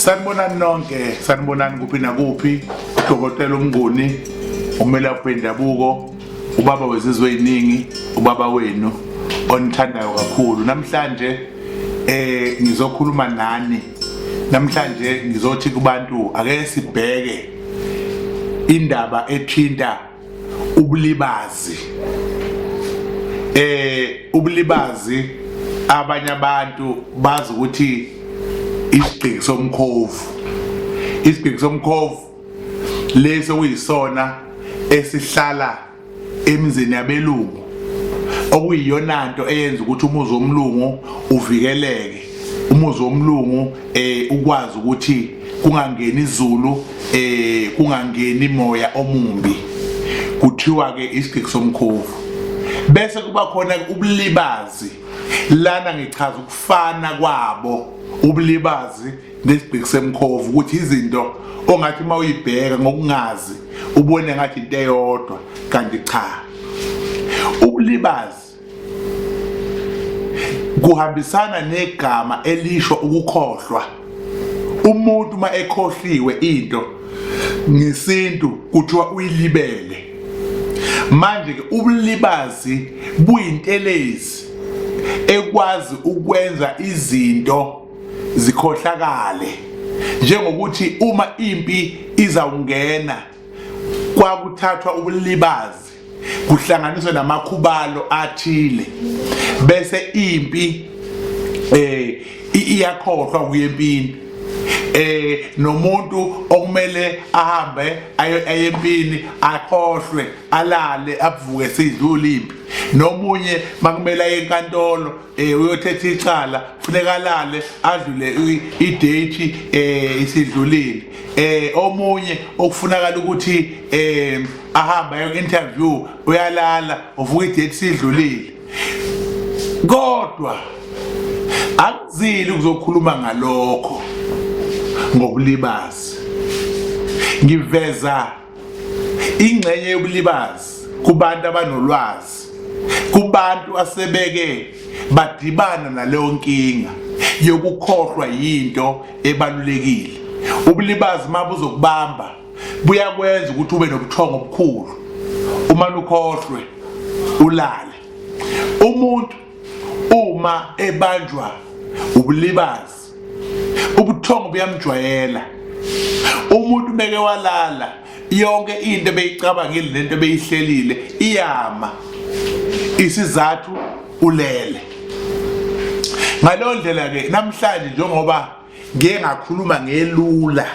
Sanibonani nonke, sanibonani kuphi nakuphi. Udokotela uMnguni, umelaphi wendabuko, ubaba wezizwe eziningi, ubaba wenu onithandayo kakhulu. Namhlanje ngizokhuluma nani. Namhlanje ngizothi kubantu ake sibheke indaba ethinta ubulibazi. Ubulibazi abanye abantu bazi ukuthi isigqiki somkhovu. Isigqiki somkhovu leso kuyisona esihlala emizini yabelungu, okuyiyona nto eyenza ukuthi umuzi womlungu uvikeleke, umuzi womlungu ukwazi ukuthi kungangeni izulu, kungangeni moya omumbi. Kuthiwa ke isigqiki somkhovu. Bese kuba khona ubulibazi. Lana ngichaza ukufana kwabo ubulibazi nesigqiki semkhovu, ukuthi izinto ongathi uma uyibheka ngokungazi ubone ngathi into eyodwa, kanti cha. Ubulibazi kuhambisana negama elisho ukukhohlwa. Umuntu uma ekhohliwe into ngesintu kuthiwa uyilibele. Manje ke ubulibazi buyintelezi ekwazi ukwenza izinto zikhohlakale, njengokuthi uma impi izawungena kwakuthathwa ubulibazi kuhlanganiswe namakhubalo athile, bese impi iyakhohlwa kuye empini. Nomuntu okumele ahambe aye empini akhohlwe, alale, avuke sidlula impi. Nomunye makumele aye enkantolo uyothetha icala, kufuneka alale adlule i-date isidlulile. Omunye okufunakala ukuthi ahambe aye interview uyalala, uvuka i-date sidlulile. Kodwa akuzili ukuzokhuluma ngalokho ngobulibazi. Ngiveza ingxenye yobulibazi kubantu abanolwazi, kubantu asebeke badibana naleyo nkinga yokukhohlwa yinto ebalulekile. Ubulibazi mabuzokubamba buyakwenza ukuthi ube nobuthongo obukhulu, uma ukhohlwe ulale. Umuntu uma ebanjwa ubulibazi, ubuthongo buyamjwayela. Umuntu meke walala, yonke into ebeyicabangile nento ebeyihlelile iyama, isizathu ulele. Ngaleyo ndlela ke namhlanje, njengoba ngiye ngakhuluma ngelula,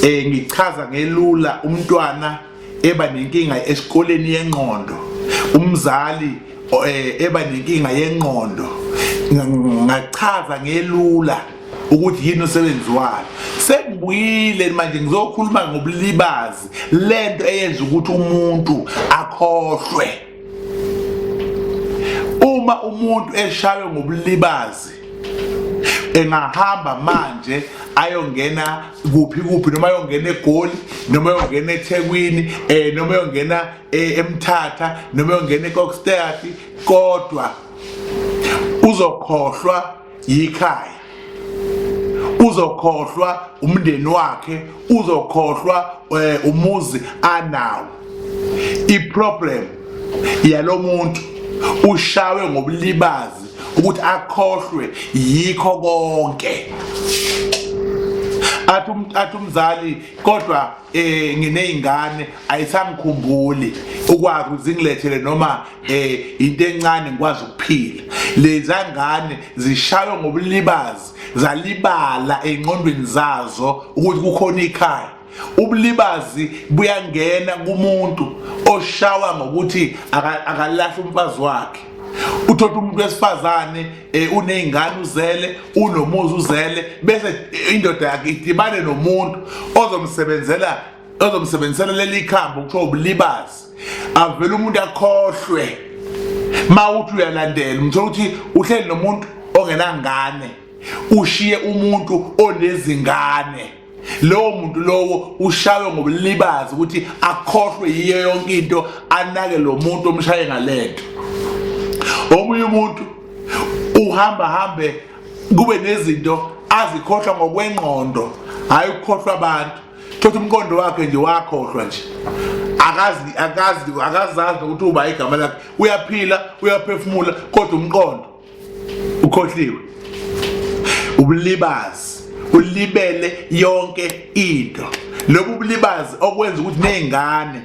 ngichaza ngelula umntwana eba nenkinga esikoleni yengqondo, umzali eba nenkinga yengqondo, ngachaza ngelula ukuthi yini umsebenzi wayo. Sengibuyile manje ngizokhuluma ngobulibazi, lento eyenza ukuthi umuntu akhohlwe. Uma umuntu eshaywe ngobulibazi, engahamba manje ayongena kuphi kuphi, noma ayongena eGoli, noma ayongena eThekwini, noma ayongena eMthatha, noma ayongena eKokstad, kodwa uzokhohlwa yikhaya, uzokhohlwa umndeni wakhe, uzokhohlwa umuzi anawo. I-problem yalomuntu ushawe ngobulibazi ukuthi akhohlwe yikho konke. Athi umzali, kodwa nginezingane ayisangikhumbuli, ukwazi ukuthi zingilethele noma into encane ngikwazi ukuphila. Lezangane zishaywe ngobulibazi, zalibala engqondweni zazo ukuthi kukhona ikhaya. Ubulibazi buyangena kumuntu oshawa ngokuthi akalahle umfazi wakhe. Uthola umuntu wesifazane unezingane, uzele, unomuzi, uzele, bese indoda yakhe idibane nomuntu ozomsebenzisela leli khambi okuthiwa ubulibazi. Avele umuntu akhohlwe. Mawuthi uyalandela, umthola ukuthi uhleli nomuntu ongenangane, ushiye umuntu onezingane. Lowo muntu lowo ushawe ngobulibazi ukuthi akhohlwe yiyo yonke into, anake lo muntu omshaye ngalento. Omunye umuntu uhamba hambe kube nezinto Azikhohlwa ngokwengqondo, hayi ukukhohlwa abantu. Thothi umqondo wakhe nje wakhohlwa nje. Akazi akazi akazazi nokuthi uba igama lakhe. Uyaphila, uyaphefumula kodwa umqondo ukhohliwe. Ubulibazi, ulibele yonke into. Lobu bulibazi okwenza ukuthi nezingane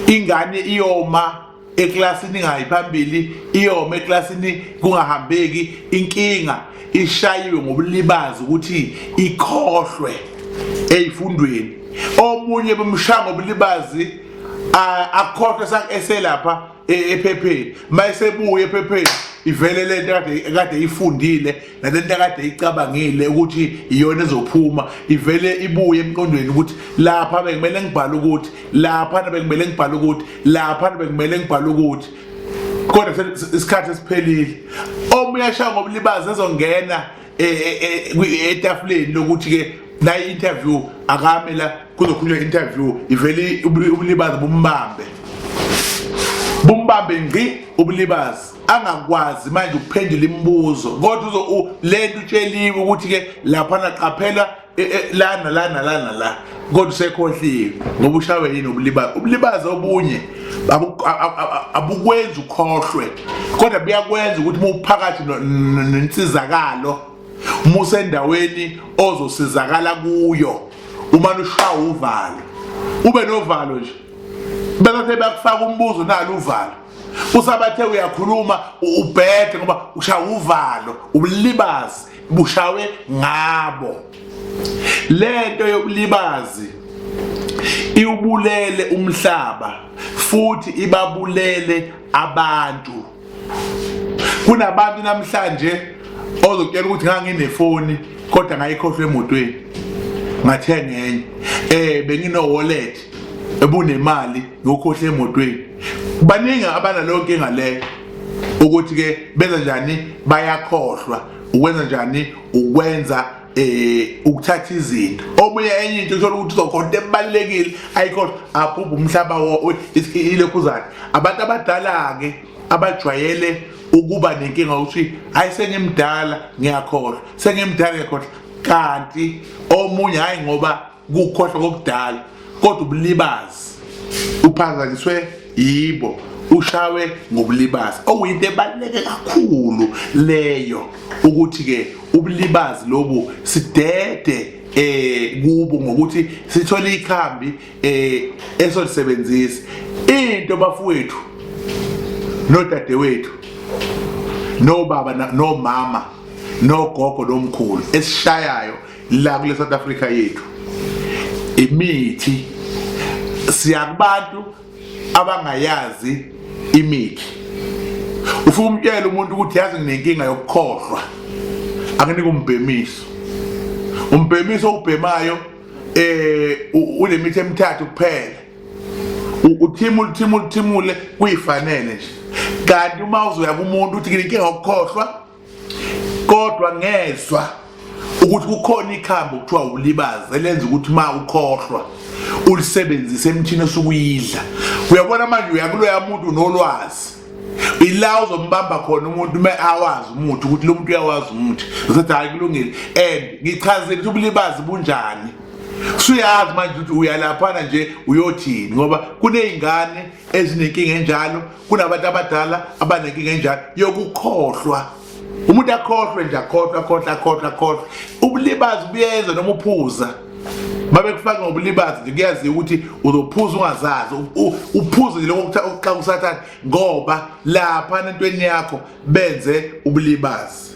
ingane iyoma eklasini ingayi phambili, iyoma eklasini kungahambeki, inkinga ishayiwe ngobulibazi ukuthi ikhohlwe eyifundweni. Omunye bemshaya ngobulibazi akhohlwe eselapha ephepheni, mayesebuya ephepheni ivele lento kade ifundile nalento akade icabangile ukuthi iyona ezophuma, ivele ibuye emqondweni ukuthi lapha bekumele ngibhale ukuthi, lapha bekumele ngibhale ukuthi, lapha bekumele ngibhale ukuthi, kodwa isikhathi esiphelile. Omunye ashaya ngobulibazi ezongena etafuleni lokuthi ke la interview akame la kuzokhulunywa interview, ivele ubulibazi bumbambe, bumbambe ngqi ubulibazi, angakwazi manje ukuphendula imibuzo, kodwa uzo lento utsheliwe ukuthi ke lapha naqaphela lana lana lana la, kodwa usekhohliwe ngoba ushawe yini ubulibazi. Ubulibazi obunye abukwenzi ukhohlwe, kodwa buyakwenza ukuthi uma uphakathi nensizakalo, uma usendaweni ozosizakala kuyo, uma ushawa uvalo, ube novalo nje, bese bakufaka umbuzo nalo uvalo, usabathe uyakhuluma ubhede ngoba ushawa uvalo, ubulibazi bushawe ngabo. Lento yobulibazi iwubulele umhlaba futhi ibabulele abantu. Kunabantu namhlanje ozokutshela ukuthi nganginefoni kodwa ngayikhohlwa emotweni, ngathenga enye, bengino wallet ebunemali ngokhohlwa emotweni. Baningi abanaleyo nkinga leyo, ukuthi ke benza njani, bayakhohlwa ukwenza njani, ukwenza ukuthatha izinto. Omunye enye into uthola ukuthi uzokhona into ebalulekile ayikhohlwa, abhubhe umhlaba ilokhuzana. Abantu abadala ke abajwayele ukuba nenkinga ukuthi hayi sengimdala ngiyakhohlwa, sengimdala ngiyakhohlwa, kanti omunye hayi ngoba kukhohlwa kokudala, kodwa ubulibazi uphazanyiswe yibo, ushawe ngobulibazi, okuyinto ebaluleke kakhulu leyo, ukuthi ke ubulibazi lobu sidede kubo ngokuthi sithole ikhambi esolisebenzisa. Into bafowethu nodadewethu nobaba nomama nogogo nomkhulu esishayayo la kule South Africa yethu, imithi siyakubantu abangayazi imithi. Ufuna umtshela umuntu ukuthi yazi nginenkinga yokukhohlwa, akunika umbhemiso, umbhemiso ubhemayo unemithi emithathu kuphela, uthimule uthimule uthimule kuyifanele nje. Kanti uma uzoya kumuntu uthi nginenkinga yokukhohlwa kodwa ngezwa ukuthi kukhona ikhambi okuthiwa ulibazi elenza ukuthi uma ukhohlwa ulisebenzise emthini osukuyidla, uyabona manje uyakuloya muntu nolwazi, ila uzombamba khona umuntu uma awazi umuthi, ukuthi lo muntu uyawazi umuthi, uzothi hayi kulungile and ngichazile ukuthi ubulibazi bunjani, suyazi manje ukuthi uyalaphana nje uyothini, ngoba kuney'ngane ezinenkinga enjalo, kunabantu abadala abanenkinga enjalo yokukhohlwa. Umuntu akhohlwe nje, akhohlwe akhohlwe akhohlwe akhohlwe. Ubulibazi buyeza noma uphuza, babekufaka ngobulibazi nje, kuyaziwa ukuthi uzophuza ungazazi, uphuze nje lokho okuxaka usathane, ngoba lapha entweni yakho benze ubulibazi.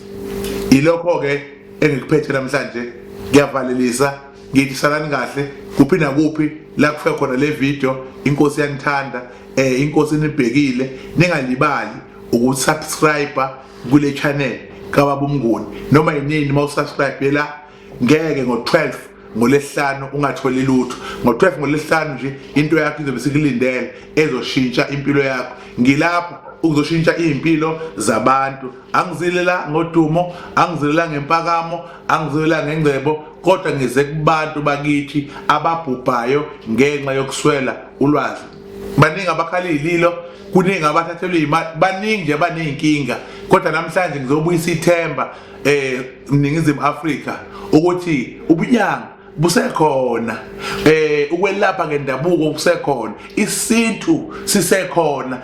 Ilokho-ke engikuphethe namhlanje, ngiyavalelisa ngithi salani kahle kuphi nakuphi la kufika khona le video. Inkosi yanithanda, inkosi inibhekile. Ningalibali ukusubscribe kule channel kaBaba uMnguni. Noma yinini uma usubscribe la, ngeke ngo-12 ngolesihlanu ungatholi lutho. Ngo-12 ngolesihlanu nje into yakho izobe sikulindele ezoshintsha impilo yakho. Ngilapha ukuzoshintsha iy'mpilo zabantu. Angizile la ngodumo, angizile la ngempakamo, angizile la ngengcebo, kodwa ngize kubantu bakithi ababhubhayo ngenxa yokuswela ulwazi. Baningi abakhala iy'lilo Kuningi abathathelwe imali, baningi nje abaney'nkinga, kodwa namhlanje ngizobuyisa ithemba Ningizimu Afrika ukuthi ubunyanga busekhona, ukwelapha ngendabuko kusekhona, isintu sisekhona.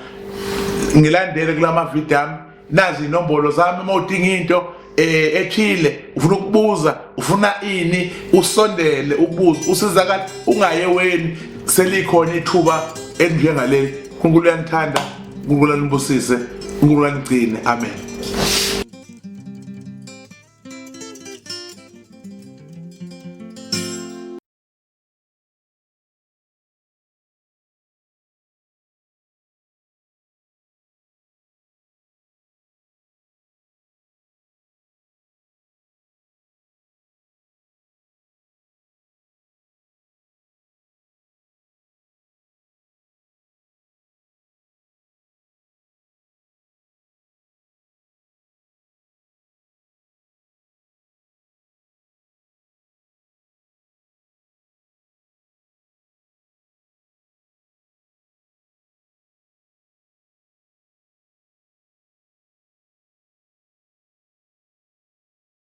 Ngilandele kulama video ami, nazi inombolo zami uma udinga into ethile, ufuna ukubuza, ufuna ini, usondele ubuze, usizakala, ungaye weni. Selikhona ithuba elinjengaleli. uNkulunkulu uyanithanda, uNkulunkulu anibusise, uNkulunkulu anigcine. Amen.